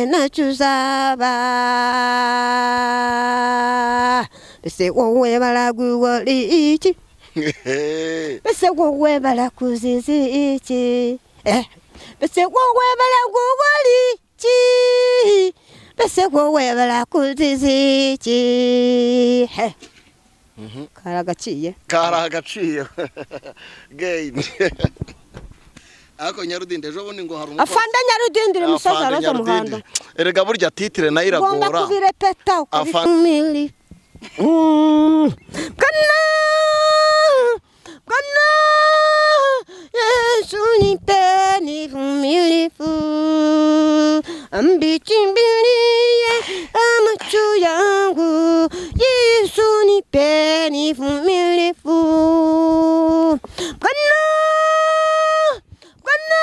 Ntacyo uzaba mbese wowe baraguhora iki? Mbese wowe barakuziza iki? Mbese wowe baraguhora iki? Mbese wowe barakuziza iki? Karagaciye. Karagaciye gayini. Ariko Nyarudindi, ejo bundi ngo hari umukobwa. Afande Nyarudindiri, musaza Afande Roza Muhando. Nyarudindi. Erega burya titre nayo ugomba iragora. Kubirepeta ukabimili. Bwana, Bwana Yesu, nipeni uvumilivu, ambichimbilie macho yangu. Yesu, nipeni uvumilivu. Bwana, Bwana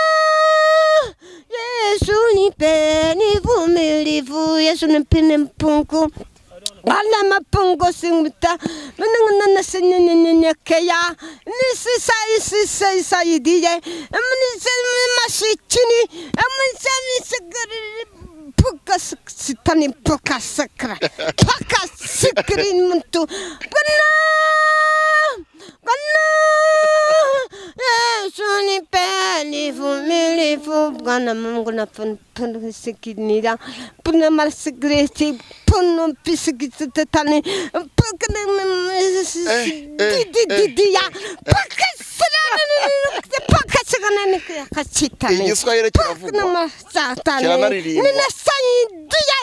Yesu, nipeni uvumilivu. Yesu, nipeni mpungu wala mapungo singta manangana sinyenyenyekeya nisisa isisa isaidiye mnise mashichini mnise misigri puka sitani puka sakra puka sikri muntu. Bwana, Bwana Yesu, nipeni uvumilivu. Bwana Mungu na pun sikinira puna marsigreti puno pisigitani puka di di di ya puka puka sigana kachitani. Igiswahili kiravugwa. Kiranaririmbwa. Ninasaidia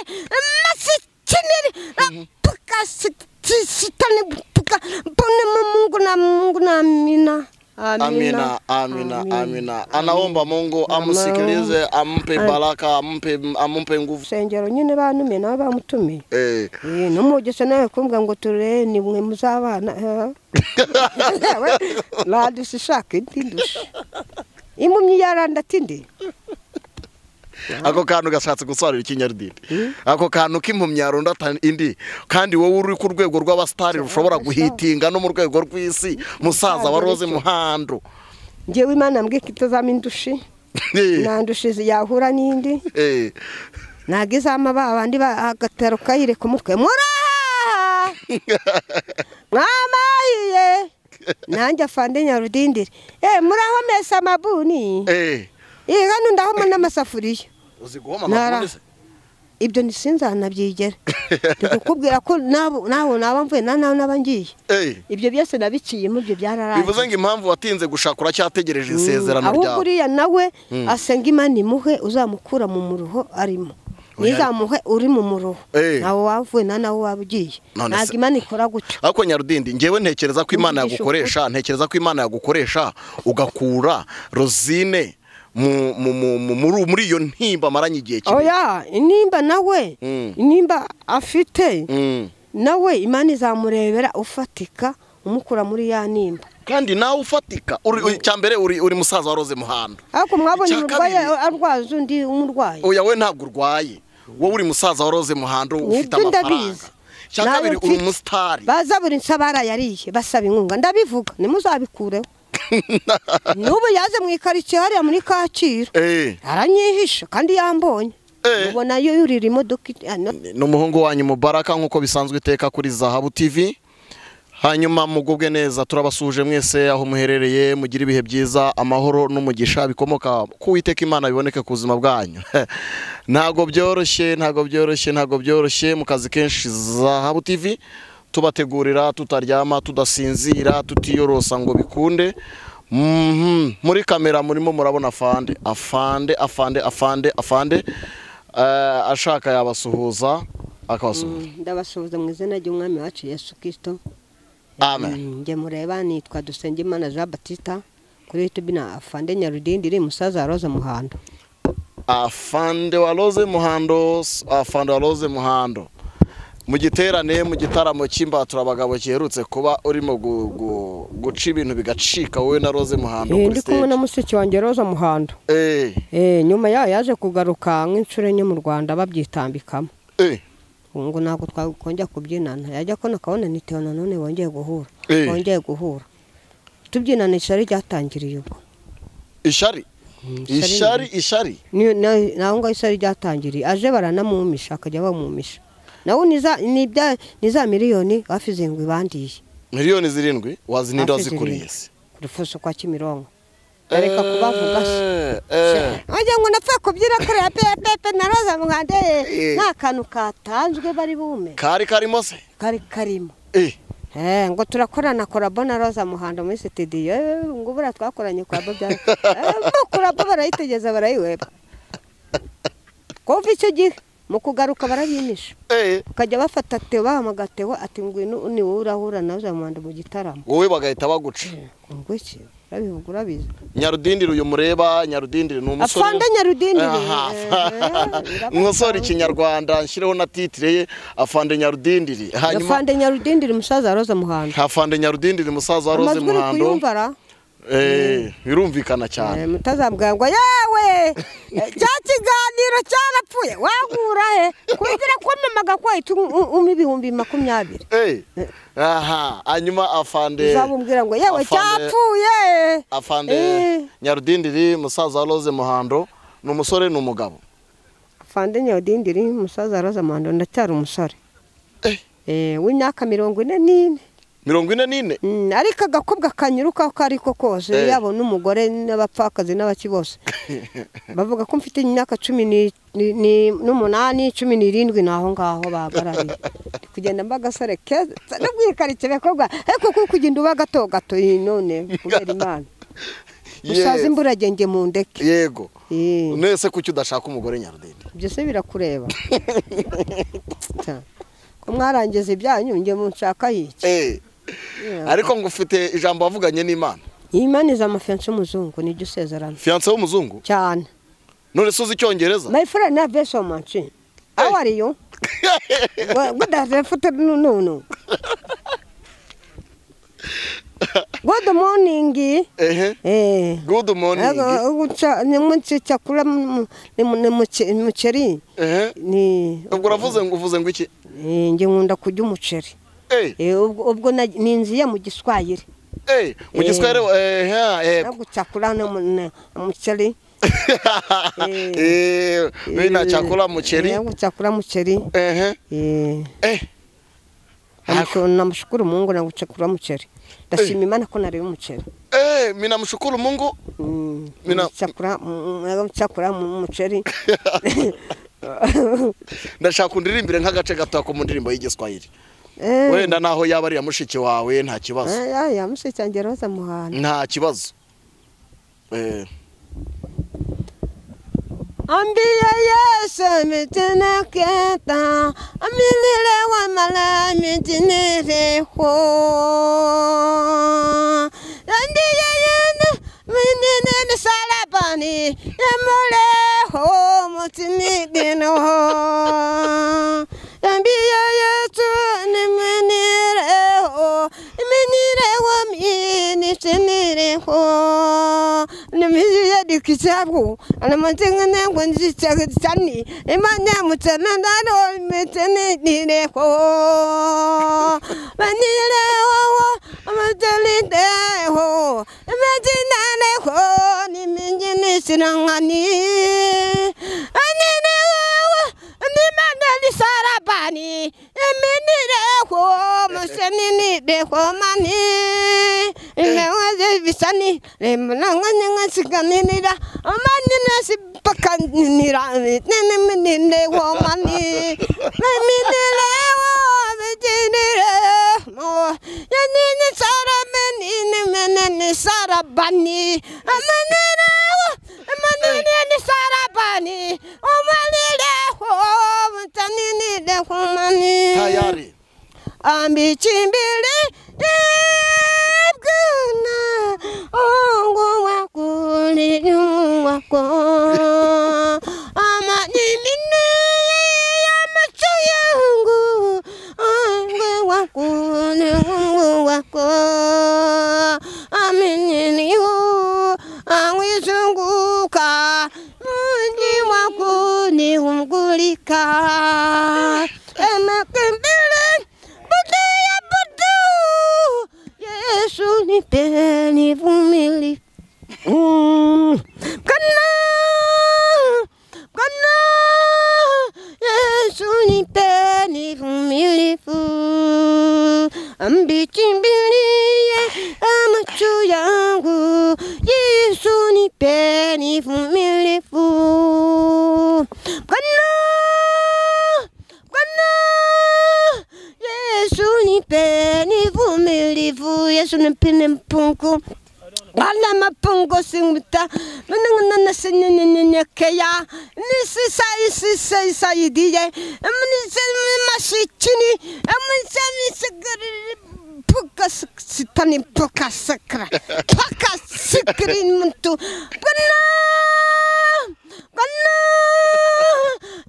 masichiniri puka sitani puka pone Mungu na Mungu na amina. Amina, amina, amina. Anaomba Mungu amsikilize, ampe baraka, ampe nguvu. Rusengero nyine bantumiye, nawe bamutumiye. N'umugisha nawe kumbwa ngo ture ni mwe muzabana ladusha ishaka indi ndusha impumyi yaranda ati ndi. Ako kantu gashatse gusobanura iki, Nyarudindi? Ako kantu k'impumyi yarunda indi, kandi wowe uri ku rwego rw'abasitari rushobora guhitinga no mu rwego rw'isi, musaza wa Rose Muhando. Njyewe Imana mbwiye ko itazama indushi, nta ndushi yahura n'indi. Ntabwo izama ba bandi agatero kayire ku mutwe muraha mwamahiye nanjye afande Nyarudindire muraho mesa amabuni. Hano ndahoma n'amasafuriya. Uzi guhoma Nara. amabuni se? Ibyo ntisinzanabyigera, ndi kukubwira ko nabo naba mvuye na nawe naba ngiye. Ibyo byose nabiciyemo, ibyo byararangiye. Bivuze ngo impamvu watinze gushaka, uracyategereje isezerano Ahubwo ryawe. Uriya nawe asenga Imana imuhe uzamukura mu muruho arimo. Oya. Ntizamuhe uri mu muruho, nawe wavuye na nawe waba ugiye. None Ntabwo Imana ikora gutyo. Ariko Nyarudindi, ngewe ntekereza ko Imana Mvugisha yagukoresha, ntekereza ko Imana yagukoresha ugakura Rosine muri iyo ntimba amaranye igihe kinini. Oya, nimba nawe nimba afite nawe Imana izamurebera ufatika umukura muri ya nimba. Kandi nawe ufatika. Icya mbere uri musaza wa Rose Muhando. Ariko mwabonye Icya umurwayi kabiri- arwaza undi umurwayi? Oya, we ntabwo urwaye, wowe uri musaza wa Rose Muhando, ufite Nibyo, amafaranga. ndabizi. Icya Nayo kabiri uri mfite. umusitari. Baza buri nsa barayariye basaba inkunga, ndabivuga ntimuzabikureho. N'ubu yaze mu ikaritsiye hariya muri Kacyiru, aranyihisha kandi yambonye. Ubona yo yurira imodoka Ni umuhungu wanyu Mubaraka, nk'uko bisanzwe iteka kuri Zahabu TV. Hanyuma mugubwe neza, turabasuhuje mwese aho muherereye, mugire ibihe byiza, amahoro n'umugisha bikomoka ku Uwiteka Imana biboneke ku buzima bwanyu. Ntabwo byoroshye, ntabwo byoroshye, ntabwo byoroshye mu kazi kenshi Zahabu TV tubategurira, tutaryama, tudasinzira, tutiyorosa ngo bikunde. Muri kamera murimo murabona afande, afande, afande, afande, afande. Ashaka yabasuhuza, akabasuhuza. Ndabasuhuza mu izina ry'Umwami wacu Yesu Kirisito. Amen. Njye mureba nitwa Dusengimana Jean Batista, kuri YouTube na Afande Nyarudindi, iri musaza wa Rose Muhando. Afande wa Rose Muhando, afande wa Rose Muhando, mu giterane, mu gitaramo cy'Imbaturabagabo giherutse kuba, urimo guca ibintu bigacika, wowe na Rose Muhando kuri Ndi kumwe na stage. Mushiki wanjye Rose Muhando. Nyuma yaho yaje kugaruka nk'inshuro enye mu Rwanda babyitambikamo. Ubu ngo ntabwo twakongera kubyinana, yajya kubona akabona ni Theo nanone bongeye guhura. Bongeye guhura tubyinana, ishyari ryatangiriye ubwo. Ishyari. Ishari ishari naho ngaho isari ryatangiriye aje baranamumisha akajya bamumisha nawe niza miliyoni hafi 7 bandiye. Miliyoni 7 wazininda wazikuriye se kurufuso kwa Kimironko reka kubavuga se ajya ngo napfa kubyira kuri pepe naroza mwande nta kantu katanzwe bari bume kari karimo se kari karimo ngo turakorana korabo na Roza Muhando muri studio ngo bura twakoranye korabo bya korabo barayitegeza barayiweba kuva icyo gihe mu kugaruka barabimisha ukajya bafata Theo bahamagatewe ati ngwino ni wowe urahura na Roza Muhando mu gitaramo wowe bagahita baguca ngo iki urabivuga urabizi. Nyarudindiri uyu mureba Nyarudindiri ni umusore Afande Nyarudindiri umusore ikinyarwanda nshyireho na titire ye Afande Nyarudindiri. Hanyuma Afande Nyarudindiri musaza wa Roza Muhando. Afande Nyarudindiri musaza wa Roza Muhando birumvikana cyane mutazambwira ngo yewe cya kiganiro cyarapfuye wagura he kugira kwamamaga kwahita umpa 20,000. Aha hanyuma Afande uzabumbwira ngo yewe cyapfuye. Afande Nyarudindiri musaza wa Roza Muhando ni umusore ni umugabo. Afande Nyarudindiri musaza wa Roza Muhando ndacyari umusore w'imyaka 44. 44 ariko agakobwa kanyuruka ko ariko kose yabona umugore n'abapfakazi n'abaki bose bavuga ko mfite imyaka 18 17 naho ngaho bahagarariye kugenda mbagasore keza nabwirikariye bakobwa ariko kuko kugenda uba gato gato none kubera Imana usaza imburagenge mu ndeke. Yego nese kuki udashaka umugore Nyarudindi? Byose birakureba ko mwarangiza ibyanyu nge munshaka yiki. Ariko ngo ufite ijambo wavuganye n'Imana. Imana iza amafiance w'umuzungu nijyo usezerana. Fiance w'umuzungu? Cyane. None suzi icyongereza? My friend na so much. How are you? Good afternoon. No no. Good morning. Good morning. Ni chakula ni muceri. Ni ubwo uravuze ngo uvuze ngo iki? Nge nkunda kurya umuceri. Ubwo ninziye mu Giswahili. Mu Giswahili Naguchakula na muceri. Mimi nachakula muceri. Naguchakula muceri. Namshukuru Mungu na guchakula muceri. Ndashima Imana ko nariye umuceri. Mimi namshukuru Mungu. Mimi chakula muceri. Ndashaka undirimbire nk'agace gato ko mu ndirimbo y'Igiswahili. Wenda naho yaba ari ya mushiki wawe nta kibazo. Ya mushiki wanjye Roza Muhando. Nta kibazo. Ambia Yesu mitineketa amilile wa mala mitinereho Ambia Yesu minene salabani emuleho mutinidino Ambia Yesu nimenireho imenireho minitinereho Nimiziye dikisabu alamantingene ngwanzichani imanya mutana mitenireho Manireho amatelideho imajinaneho niminyinisirangani Anineho nimanali sarabani imenireho museninideho mani Imewaze bisani lemnanganya siganira amanina sipakanira nenemenine mani neminelewo bijinire mo yanini sarabani nemenene sarabani amanina amanini sarabani omalile ho mutanini de mani tayari ambichimbili Bwana ongo wako ni wako ama nimine ya macho yangu ongo wako ni wako amini angizunguka mji wako ni umgulika emakembele budu ya budu Yesu nipeni vumili. Kana Ambikimbilie macho yangu, Yesu nipeni uvumilivu. Bwana, Bwana, Yesu nipeni uvumilivu, Yesu nipeni mpungu. Wala mapungo singita mnangana sinyenyenyekeya nisisa isisa isaidiye mnisema msemi puka sitani puka sakra puka sikri mtu Bwana, Bwana,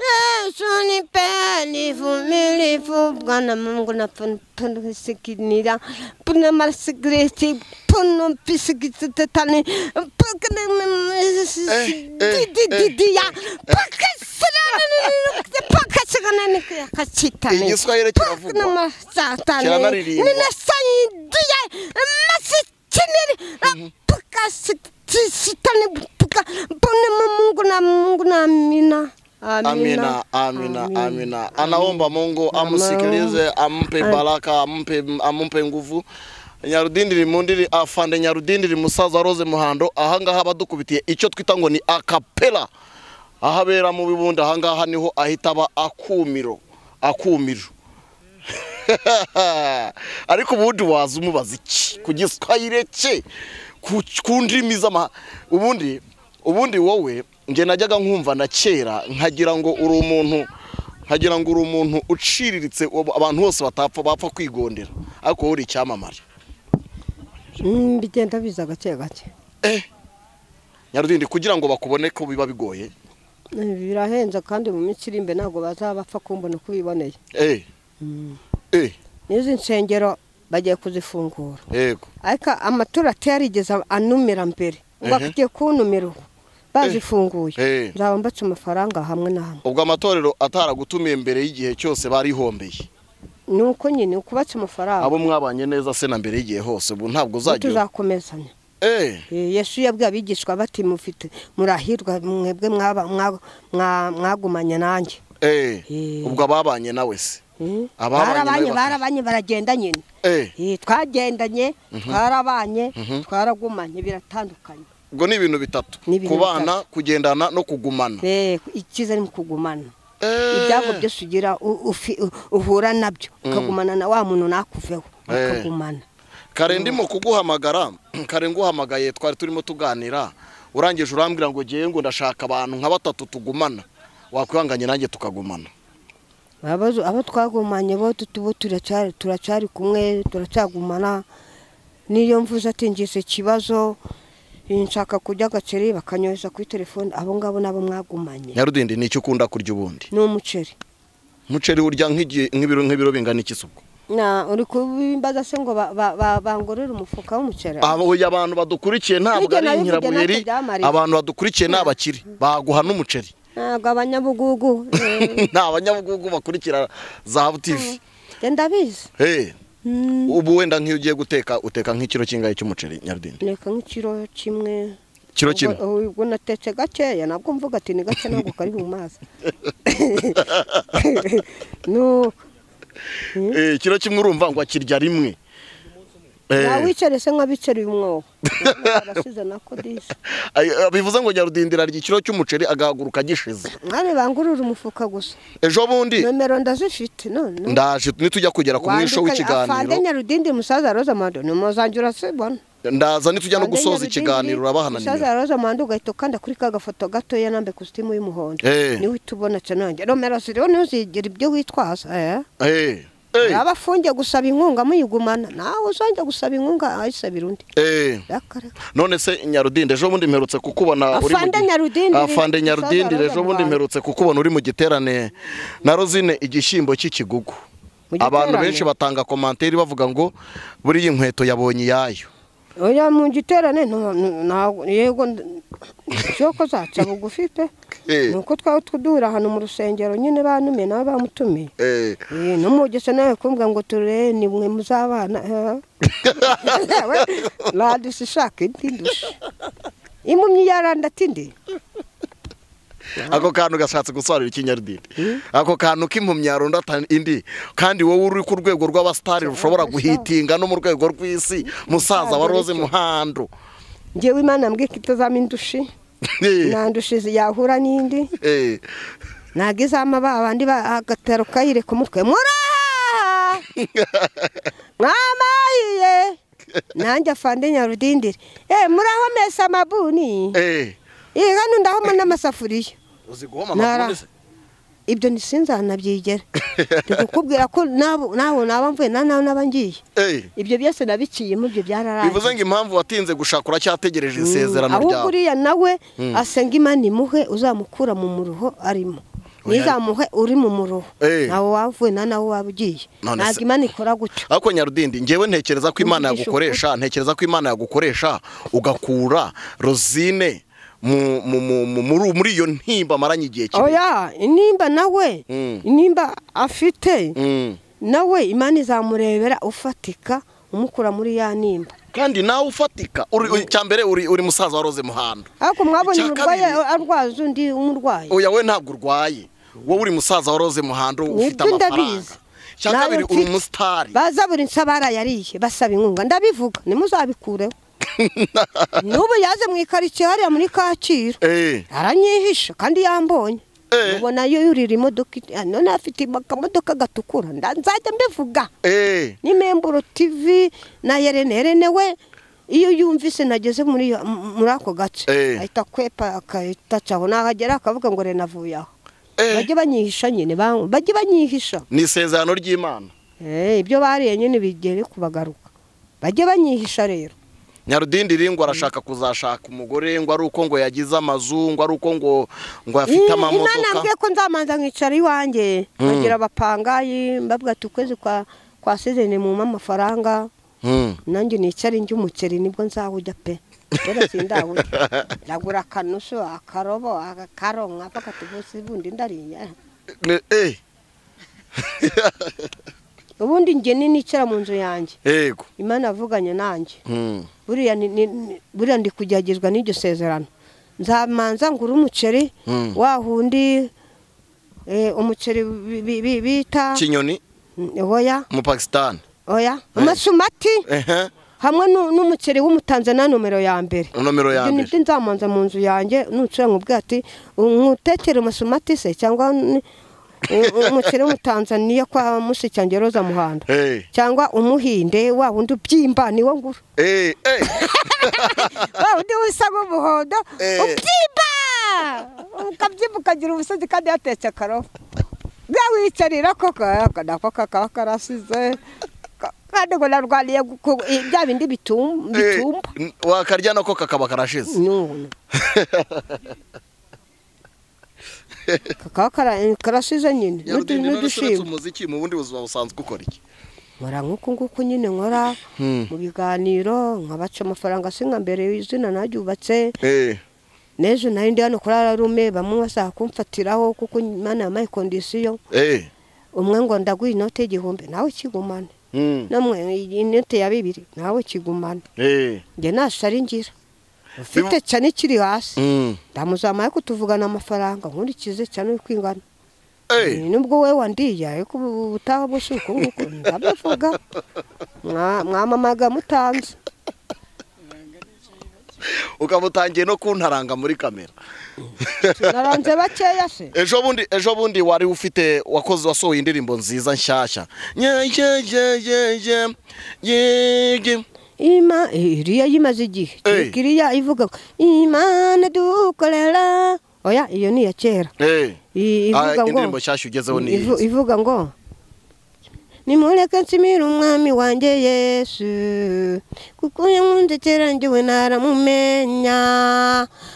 Yesu nipeni uvumilivu. Bwana Mungu na pun sikinira puna marsigreti pun pisigitani puka di ya puka puka sigana kachitani Igiswahili kiravugwa kiranaririmbwa ninasaidia masichiniri puka sitani puka puna Mungu na Mungu na amina. Amina, amina, amina. Anaomba Mungu amsikilize, ampe baraka, ampe nguvu. Nyarudindiri mundiri afande Nyarudindiri musaza Rose Muhando ahangaha badukubitiye icyo twita ngo ni acapella. Ahabera mu bibundi ahangaha niho ahitaba akumiro, akumiro. Ariko ubundi waza umubaza iki ku Giswahili cye, ku ndimi z'ama ubundi wowe nge najyaga nkumva na kera nkagira ngo uri umuntu, nkagira ngo uri umuntu uciriritse abantu bose batapfa bapfa kwigondera, ariko uri icyamamare. Bigenda biza gake gake. Nyarudindi kugira ngo bakubone ko biba bigoye. Birahenze kandi mu minsi iri imbere ntabwo bazabapfa kumbona uko biboneye. N'izi nsengero bagiye kuzifungura. Yego. Ariko amatora atarigeze anumira mbere. Ngo agiye kunumira ubu. Bazifunguye. Nzaba mbatse amafaranga hamwe na hamwe. Ubwo amatorero ataragutumiye mbere y'igihe cyose barihombeye. Nuko nyine ukubatse amafaranga. Abo mwabanye neza se na mbere y'igihe hose ubu ntabwo uzagira. Tuzakomezanya. Yesu yabwiye abigishwa bati mufite murahirwa mwebwe mwagumanye nanjye. Ubwo ababanye nawe se. Barabanye baragenda nyine. Twagendanye, twarabanye, twaragumanye biratandukanye. Ubwo ni ibintu bitatu: kubana, kugendana no kugumana. Icyiza ni kugumana. Ibyago byose ugira uhura nabyo ukagumana na wa muntu nakuveho ukagumana. Kare ndimo kuguhamagara, kare nguhamagaye twari turimo tuganira, urangije urambwira ngo giye ngo ndashaka abantu nka batatu tugumana, wakwihanganye nanjye tukagumana. Abo twagumanye bo tutubo turacyari kumwe, turacyagumana. Niyo mvuze ati ngize ikibazo nshaka kujya gaceri bakanyoheza kuri telefone, abo ngabo nabo mwagumanye. Nyarudindi ni icyo ukunda kurya ubundi? Ni umuceri. Umuceri urya nk'ibiro bingana iki se ubwo? Na uri kubimbaza se ngo bangorere umufuka w'umuceri? Abo abantu badukurikiye ntabwo ari inkirabuheri, abantu badukurikiye n'abakire baguha n'umuceri. Ntabwo abanyabugugu. Nta abanyabugugu bakurikira Zahabu TV. Ndabizi. Ubu wenda nk'iyo ugiye guteka uteka nk'ikiro kingahe cy'umuceri Nyarudindi? Neka nk'ikiro kimwe. Kiro kimwe? Ubwo natetse gakeya nabwo mvuga ati ni gake ntabwo kari mu mazi. No. Kiro kimwe urumva ngo akirya rimwe. Wicare se nk'abicare uyu mwobo. Barasize nako disi. Bivuze ngo Nyarudindi arya ikiro cy'umuceri agahaguruka gishize. Mwari bangurura umufuka gusa. Ejo bundi nomero ndazifite none. Ndaje nitujya kugera ku mwisho w'ikiganiro. Afande Nyarudindi musaza Rose Muhando nimuzanjye urasibona. Ndaza nitujya no gusoza ikiganiro urabahana nimero. Musaza Rose Muhando ugahita ukanda kuri ka gafoto gatoya nambe kositimu y'umuhondo. Niwe tubona cyane. Nomero ziriho ntuzigira ibyo witwaza. Abafungiye gusaba inkunga muyigumana nawe uzongera gusaba inkunga ayisabira undi. None se Nyarudindi ejo bundi mperutse kukubona uri mu Afande Nyarudindi ejo bundi mperutse kukubona uri mu giterane na Rosine igishyimbo cy'ikigugu. Abantu benshi batanga komanteri bavuga ngo buri iyi nkweto yabonye iyayo. Oya mu giterane yego cyoko zaca bugufi pe. Nuko twawe tudura hano mu rusengero nyine banumiye nabo bamutumiye. N'umugese nawe kumbwa ngo ture ni mwe muzabana. Ladisi shaka indi ndusha. Impumyi yaranda tindi. Ako kantu gashatse gusobanura ikinyarwanda. Ako kantu k'impumyi yarunda indi, kandi wowe uri ku rwego rw'abastari rushobora guhitinga no mu rwego rw'isi, musaza wa Rose Muhando. Ngewe Imana mbwiye ko itazama indushi. Nandushize yahura n'indi. Nagizama babandi agatero kayire ku mutwe. Muraha! Mwamayiye. Nanjye afande Nyarudindiri. Muraho mesa mabuni. Hano ndahoma n'amasafuriya. Uzi guhoma amabuni se? Ibyo ntisinzanabyigera. Ndikukubwira ko naho naba mvuye naho naba ngiye. Ibyo byose nabiciyemo, ibyo byararangiye. Bivuze ngo impamvu watinze gushaka uracyategereje isezerano ryawe. Ahubwo uriya nawe asenga Imana imuhe uzamukura mu muruho arimo. Nizamuhe uri mu muruho. Nawe wavuye nawe waba ugiye. Ntabwo Imana ikora gutyo. Ariko Nyarudindi, ngewe ntekereza ko Imana yagukoresha, ntekereza ko Imana yagukoresha ugakura Rosine muri iyo ntimba maranye igihe kinini. Oya, intimba nawe, intimba afite nawe Imana izamurebera ufatika umukura muri ya nimba. Kandi nawe ufatika, cyambere uri musaza wa Rose Muhando. Ariko mwabonye urwaye arwaza undi umurwayi. Oya, we ntabwo urwaye. Wowe uri musaza wa Rose Muhando ufite amafaranga. Cyakabiri uri umusitari. Baza buri nsabara yariye basaba inkunga, ndabivuga nimuzabikureho. Nubu yaze mu ikaritsiye hariya muri Kacyiru. Aranyihisha kandi yambonye. Ubona yo yurira imodoka, none afite akamodoka gatukura, nzajya mbivuga. Ni Memburo TV na Yerene we iyo yumvise nageze muri ako gace ahita kwepa akahita acaho, nahagera akavuga ngo renavuye aho. Bajye banyihisha nyine, bajye banyihisha. Ni isezerano ry'Imana. Ibyo bariye nyine bigere kubagaruka. Bajye banyihisha rero. Nyarudindiri ngo arashaka kuzashaka umugore ngo ari uko ngo yagize amazu, ngo ari uko ngo afite amamodoka. Imana mbwiye ko nzamanza nkicara iwanjye nkagira abapangayi, mbabwira ati ukwezi kwa season mu amafaranga, nanjye nicare njye umuceri nibwo nzawujya pe. Dore sindawujya. Ndagura akanusu, akarobo, akaronka pakatubusi bundi ndarinya. Ubundi nge nicara mu nzu yanjye. Yego. Imana avuganye nanjye. Buriya buriya ndi kujyagizwa n'iryo sezerano. Nzamanza ngura umuceri wa hundi umuceri bita Kinyoni. Oya. Mu Pakistan. Oya. Amasumati. Hamwe n'umuceri w'umutanzania nomero ya mbere. Nomero ya mbere. Nibyo nzamanza mu nzu yanjye nucira nkubwira ati nkutekere amasumati se cyangwa umuceri w'umutanzania kwa mushiki Roza Muhando cyangwa umuhinde wa wundi ubyimba niwo ngura. Wa wundi usa nk'umuhondo ubyimba ukabyimba ukagira ubusozi kandi yatetse akarobo. Bwawicarira koko nako kakaba karasize kandi ngo narwariye bya bindi bitumba. Wakarya nako kakaba karashize. Kakaba karashize nyine n'udushimba. Umuziki mu bundi buzima busanzwe ukora iki? Nkora nk'uku nguku nyine, nkora mu biganiro nkabaca amafaranga singa mbere izina naryubatse. N'ejo nari ndi hano kuri Ararume bamwe bashaka kumfatiraho kuko Imana yampaye kondisiyo. Umwe ngo ndaguha inote y'igihumbi nawe kigumane, namwe inote ya 2 nawe kigumane. Njye nashari ngira ufite cyane kiri hasi ndamuzamaye kutuvugana amafaranga nkurikize cyane uko ingana. Nubwo we wandiye ariko ubutaha bwo suko nguko ndabivuga mwamamaga mutanze. Ukamutangiye no kuntaranga muri kamera. Naranze bakeya se. Ejo bundi wari ufite wakoze wasohoye indirimbo nziza nshyashya. Ye Ima iriya yimaze igihe. Kiriya ivuga Imana dukorera. Oya iyo ni ya kera. Ivuga ngo indirimbo nshyashya ugezeho ni ivuga ngo nimureke nsimira umwami wanjye Yesu kuko yankunze kera njyewe naramumenya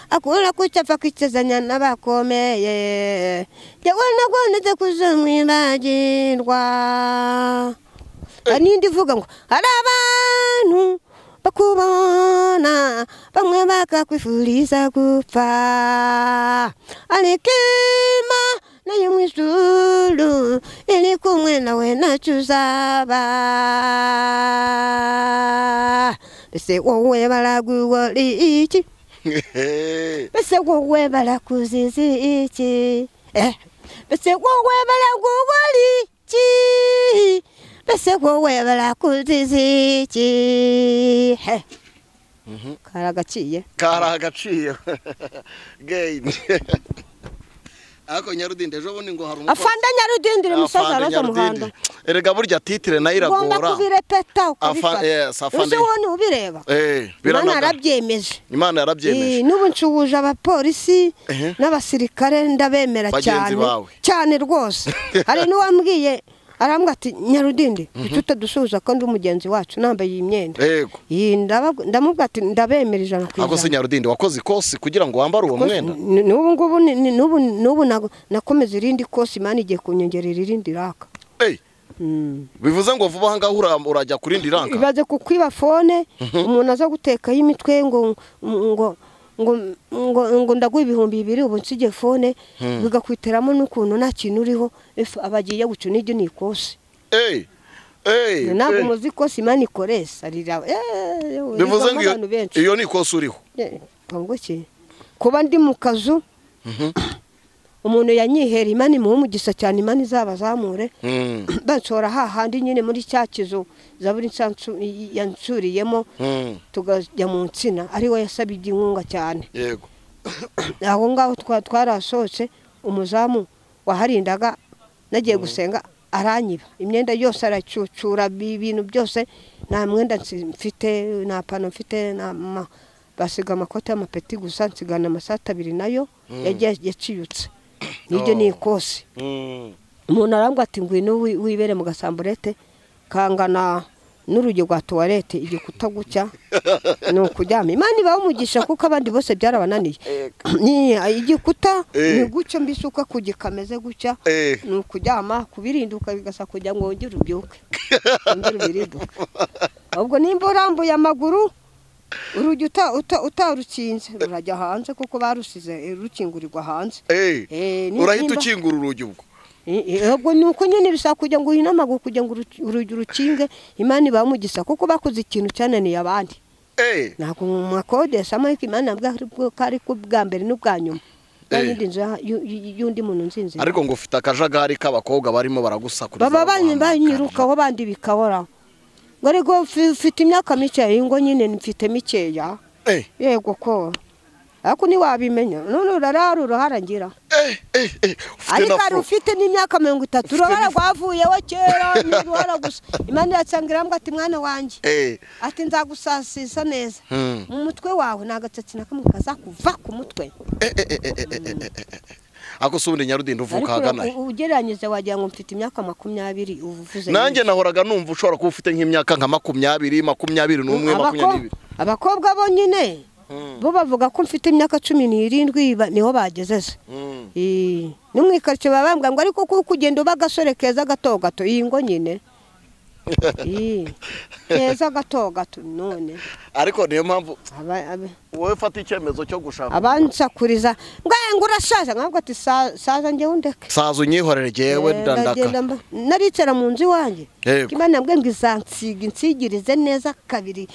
akura kucyapfa kwicazanya n'abakomeye njyewe nagondetse kuzamwibagirwa. N'indi ivuga ngo hari abantu bakubona bamwe bakakwifuriza gupfa ariko Imana yo mu ijuru iri kumwe nawe ntacyo uzaba. Ese wowe baraguhora iki? Mbese wowe barakuziza iki? Mbese wowe baragukora iki? Mbese wowe barakuziza iki? Karagaciye. Karagaciye. Gain. Ako Nyarudindi ejo bundi ngo hari umukobwa. Afande Nyarudindi musaza roza muhanda. Erega burya titire nayo iragora. Ugomba kubirepeta ukabifata. Yes, afande. Uzi wowe ubireba. Imana yarabyemeje. Imana yarabyemeje. N'ubu ncuhuje abapolisi n'abasirikare ndabemera cyane. Cyane rwose. Hari n'uwambwiye arambwa ati Nyarudindi tutadusuhuza kandi umugenzi wacu nambaye iyi myenda. Yego. Ndamubwira ati ndabemera 100%. Ako se Nyarudindi wakoze ikosi kugira ngo wambare uwo mwenda? N'ubu ngubu n'ubu nakomeza irindi kosi Imana igiye kunyongerera irindi raka. Bivuze ngo vuba aha ngaha urajya kurindi ranka. Ibaze kukwiba fone umuntu aza gutekayo imitwe ngo ngo ngo ngo ndaguha 2000 ubu nsige fone bigakwiteramo n'ukuntu nta kintu uriho abagiye guca n'iryo ni ikosi. Ntabwo muzi ikosi Imana ikoresa rira. Bivuze ngo iyo ni ikosi uriho. Ngo iki kuba ndi mu kazu umuntu yanyihera Imana imuha umugisha cyane Imana izabazamure banshora hahandi nyine muri cya kizu zaburi yansuriyemo tugajya mu nsina ari we yasabye inkunga cyane. Yego. Aho ngaho twarasohotse umuzamu waharindaga nagiye gusenga aranyiba imyenda yose aracucura ibintu byose nta mwenda mfite nta pano mfite nta basiga amakoti y'amapeti gusa nsigana amasati 2 nayo yagiye yaciyutse. Niryo ni ikosi. Umuntu arambwa ati ngwino wibere mu gasamburete kangana n'urugi rwa toilette igikuta gucya ni ukuryama. Imana ibahe umugisha kuko abandi bose byarabananiye. Ni igikuta ni gucya mbisuka kugikameze gucya ni ukuryama kubirinduka bigasa kujya ngo wongere ubyuke. Wongere ubiriduke. Ahubwo nimba urambuye amaguru urugi utarukinze rurajya hanze kuko barusize rukingurirwa hanze. Urahita ukingura urugi ubwo. Ubwo nuko nyine bisaba kujya ngo uhine amaguru kugira ngo urugi rukinge. Imana ibahe umugisha kuko bakoze ikintu cyananiye abandi. Ntabwo mwakodesha amahirwe Imana nabwo kari ku bwa mbere n'ubwa nyuma. N'indi nzu y'undi muntu nzinzi. Ariko ngo ufite akajagari k'abakobwa barimo baragusakuriza. Baba banyirukaho bandi bikabora. Ngo ariko mfite imyaka mikeya ngo nyine mfite mikeya. Yego ko. Ariko ntiwabimenya none urarara uruharangira. Ariko ari ufite n'imyaka 30 uruhara rwavuyeho kera ni uruhara gusa. Imana iratsanga irambwa ati mwana wanjye. Ati nzagusasisa neza. Mu mutwe wawe nta gatsatsi na kamwe kazakuva ku mutwe. Ako se ubundi Nyarudindi uvuka ahagana he? Ugereranyije wagira ngo mfite imyaka 20 uvuze. Nanjye nahoraga numva ushobora kuba ufite nk'imyaka nka 20, 21, 22. Abakobwa bo nyine bo bavuga ko mfite imyaka 17 niho bagezeze. N'umwikarice babambwa ngo ariko kuko ugenda uba gasore keza gato gato iyi ngo nyine. Keza gato gato none. Ariko niyo mpamvu wowe fata icyemezo cyo gushaka. Abansakuriza ngo urashaje nkabwo ati saza njye undeke. Saza unyihorere jewe ndandaka. Naricara mu nzu iwanjye. Imana mbwe ngo izansiga insigirize neza kabiri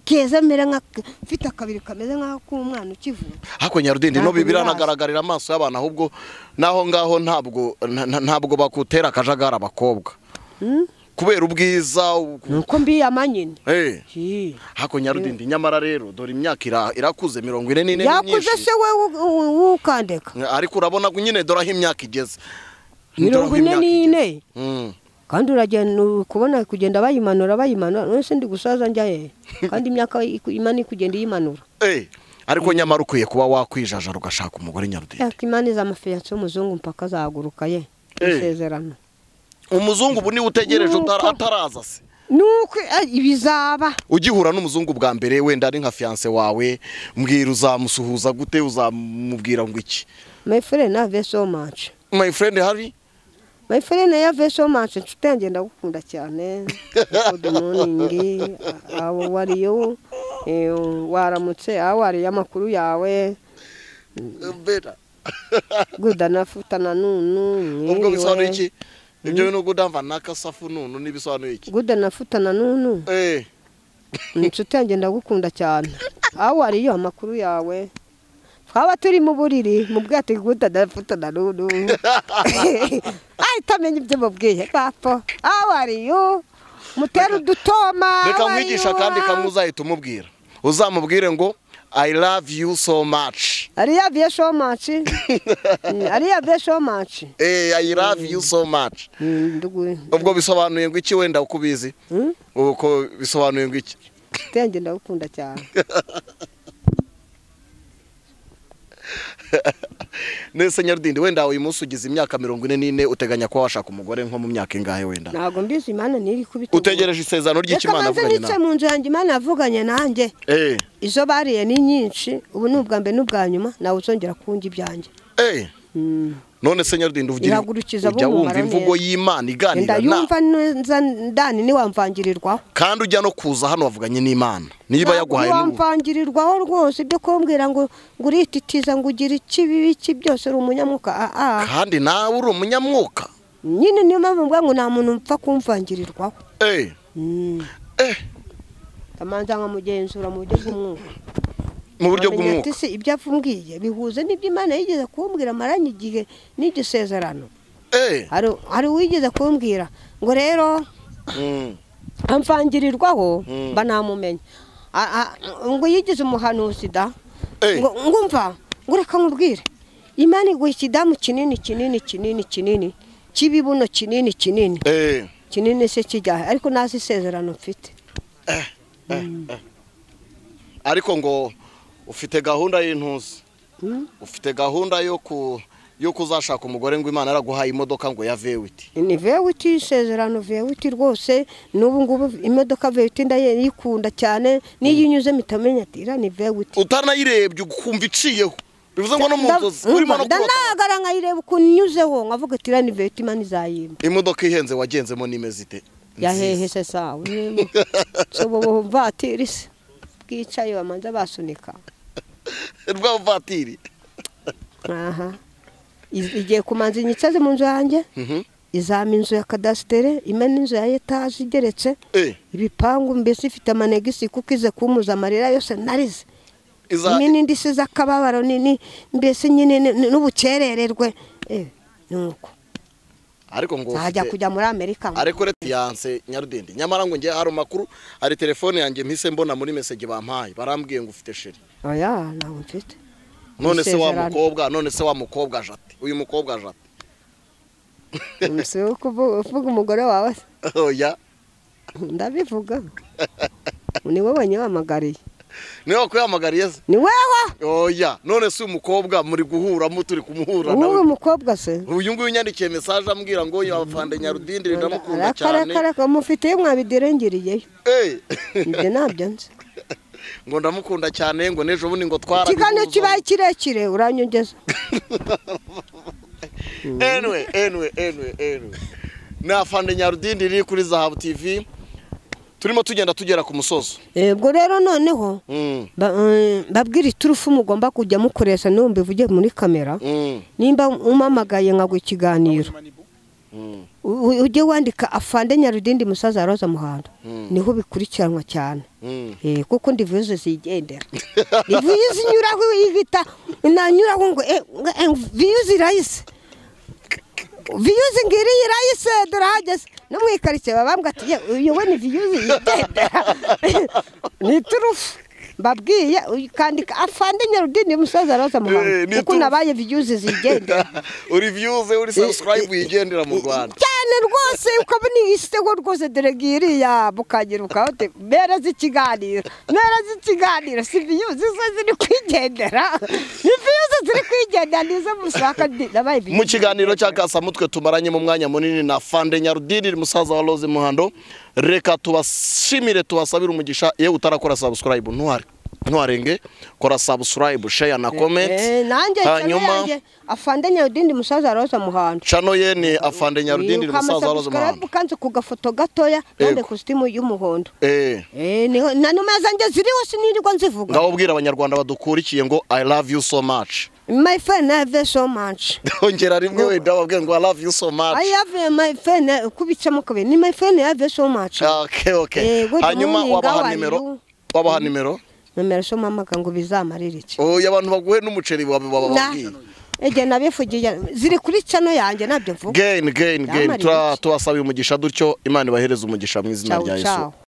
keza mere nka mfite akabiri kameze nkaho k'umwana ukivuka. Hako Nyarudindi no biranagaragarira amaso y'abantu ahubwo naho ngaho ntabwo bakutera akajagara abakobwa. Kubera ubwiza nuko mbiyama nyine. Hako Nyarudindi nyamara rero dore imyaka irakuze 44 ni myinshi. Yakuze se we ukandeka. Ariko urabona ko nyine dore aho imyaka igeze. 44. Kandi uragenda kubona kugenda bayimanura none se ndi gusaza njya he? Kandi imyaka Imana ikugenda yimanura. Ariko nyamara ukwiye kuba wakwijajara ugashaka umugore Nyarudindi. Imana iza amafiyanse y'umuzungu mpaka azahaguruka ye. Isezerano. Umuzungu ubu niwe utegereje ataraza se. Nuko ibizaba. Ugihura n'umuzungu bwa mbere wenda ari nka fiance wawe mbwira uzamusuhuza gute uzamubwira ngo iki? My friend have so much. My friend Harry? My friend have so much. Nshuti yanjye ndagukunda cyane. Good morning. Aho wariyo waramutse aho wariye amakuru yawe. Better. Good anafuta na nunu. Ubwo bisobanuye iki? Ibyo bintu gudamva nakasafu nunu nibisobanuye iki? Good anafuta na nunu. Inshuti yanjye ndagukunda cyane. Aho wariyo amakuru yawe twaba turi mu buriri mu bwato guta ndafuta na nunu ahita amenya ibyo mubwiye papa aho wariyo mutera udutoma. Reka mwigisha kandi kamwe uzahita umubwira, uzamubwire ngo I love you so much. I love you so much. I love you so much. I love you so much. Ubwo bisobanuye ngo iki wenda ukubizi? Uko bisobanuye ngo iki? Tenge ndagukunda cyane. Nese Nyarudindi wenda uyu munsi ugize imyaka 44 uteganya kuba washaka umugore nko mu myaka ingahe wenda? Ntago mbizi, Imana niri kubita. Utegereje isezerano ry'Imana avuganye nawe. Reka mu nzu yanjye Imana avuganye nanjye. Izo bariye ni nyinshi, ubu ni ubwa mbere n'ubwa nyuma nawe uzongera kunjya ibyanjye. None se Nyarudindi uvugira ujya wumva imvugo y'Imana iganira na ndayumva neza ndani ni wamvangirirwaho. Kandi ujya no kuza hano wavuganye n'Imana niba yaguhaye n'ubu wamvangirirwaho rwose ibyo kumbwira ngo ngurititiza ngo ugira ikibi iki byose uri umunyamwuka. Kandi nawe uri umunyamwuka nyine, niyo mpamvu mvuga ngo nta muntu mpfa kumvangirirwaho. Kamanza nkamugenzura mu buryo bw'umwuka. Mu buryo bw'umwuka ese ibyo avumbwiye bihuze n'ibyo Imana yigeze kumbwira maranye igihe n'igisezerano. Hari uwigeze kumbwira ngo rero amvangirirwaho banamumenya ngo yigize umuhanuzi da ngo ngumva ngo reka nkubwire Imana iguha ikidamu kinini kinini kinini kinini kibibuno kinini kinini kinini se kijyahe, ariko nazi isezerano mfite. Ariko ngo ufite gahunda y'intuzi, ufite gahunda yo kuzashaka umugore ngo Imana yaraguhaye imodoka ngo ya V8. Ni V8 isezerano V8 rwose, n'ubu ngubu imodoka V8 ndayikunda cyane, niyo inyuze mitamenya ati ira ni V8. Utanayirebye ukumva iciyeho bivuze ngo no mu nzozi urimo no kurota. Ndagara nkayireba ukuntu inyuzeho nkavuga ati ira ni V8 Imana izayimba. Imodoka ihenze wagenzemo nimeze ite? Yahehe se sawa. So bo vatiri se bwicaye bamanza basunika rwa vatiri. Aha igiye kumanza inyicaze mu nzu yanjye, izama inzu ya kadasitere, imena inzu ya etaje igeretse, ibipangu mbese ifite amanegisi kuko ize kumuza amarira yose narize, imena indisi z'akababaro nini mbese nyine n'ubukerererwe nuko. Ariko ngo ajya kujya muri Amerika. Ariko reti yanse Nyarudindi nyamara ngo ngiye hari makuru ari telefone yanjye mpise mbona muri message bampaye barambwiye ngo ufite sheri. Oya ntabwo mfite. None se wa mukobwa, none se wa mukobwa jati uyu mukobwa jati Mse uvuga umugore wawe? Oya ndabivuga. Ni wowe wenyine wamagariye. Ni wowe kwamagariye se? Ni wewe? Oya none se umukobwa muri guhura muturi kumuhura nawe. Uyu mukobwa se? Uyu nguyu yandikiye message ambwira ngo yafande Nyarudindi ndamukunda cyane. Raka mufite mwabiderengiriyeyo. Nde nabyo nzi. Ngo ndamukunda cyane ngo nejo bundi ngo twara. Ikiganiro kibaye kirekire uranyongeza. Anyway. Na afande Nyarudindi iri kuri Zahabu TV. Turimo tugenda tugera ku musozo. Ubwo rero noneho babwira iturufu mugomba kujya mukoresha numbe vuge muri kamera. Nimba umamagaye nkagwa ikiganiro. Ujye wandika afande Nyarudindi musaza Roza Muhando. Niho bikurikiranwa cyane. Kuko ndi views zigendera. Ndi views nyuraho ihita nanyuraho ngo views irayise. Views ngiri irayise dorahageze. No mwikarice babambwa ati uyu we ni views yigendera. Ni turufu. Babwiye ukandika afande Nyarudindi musaza Roza Muhando. Kuko nabaye views zigendera. Uri views uri subscribe yigendera mu Rwanda. Cyane rwose ukabona igitego rwose deregiriya bukagiruka hote mera z'ikiganiro. Mera z'ikiganiro si views ziri kwigendera. Ni views ziri kwigendera nizo musaka nabaye views. Mu kiganiro cya Kasamutwe tumaranye mu mwanya munini na afande Nyarudindi musaza wa Rose Muhando. Reka tubashimire tubasabire umugisha yewe utarakora subscribe ntuharenge kora subscribe share na comment. Nanjye hanyuma afande Nyarudindi musaza Roza Muhando channel ye ni afande Nyarudindi musaza Roza Muhando kanze ku gafoto gatoya nande costume y'umuhondo niho na numa zanjye ziriho sinirirwa nzivuga. Ngababwira abanyarwanda badukurikiye ngo I love you so much. My friend, I love you so much. Ongera rimwe wenda wabwiye ngo I love you so much. I love my friend kubicamo kabiri ni my friend I love you so much. Okay. Hanyuma wabaha nimero. Wabaha nimero. Nomero so mpamagara ngo bizamarire iki? Oya, abantu baguhe n'umuceri bababwiye. Ege nabifugiye ziri kuri channel yanjye nabyo mvuga. Gain gain gain. Tubasaba umugisha dutyo, Imana ibahereza umugisha mu izina rya Yesu.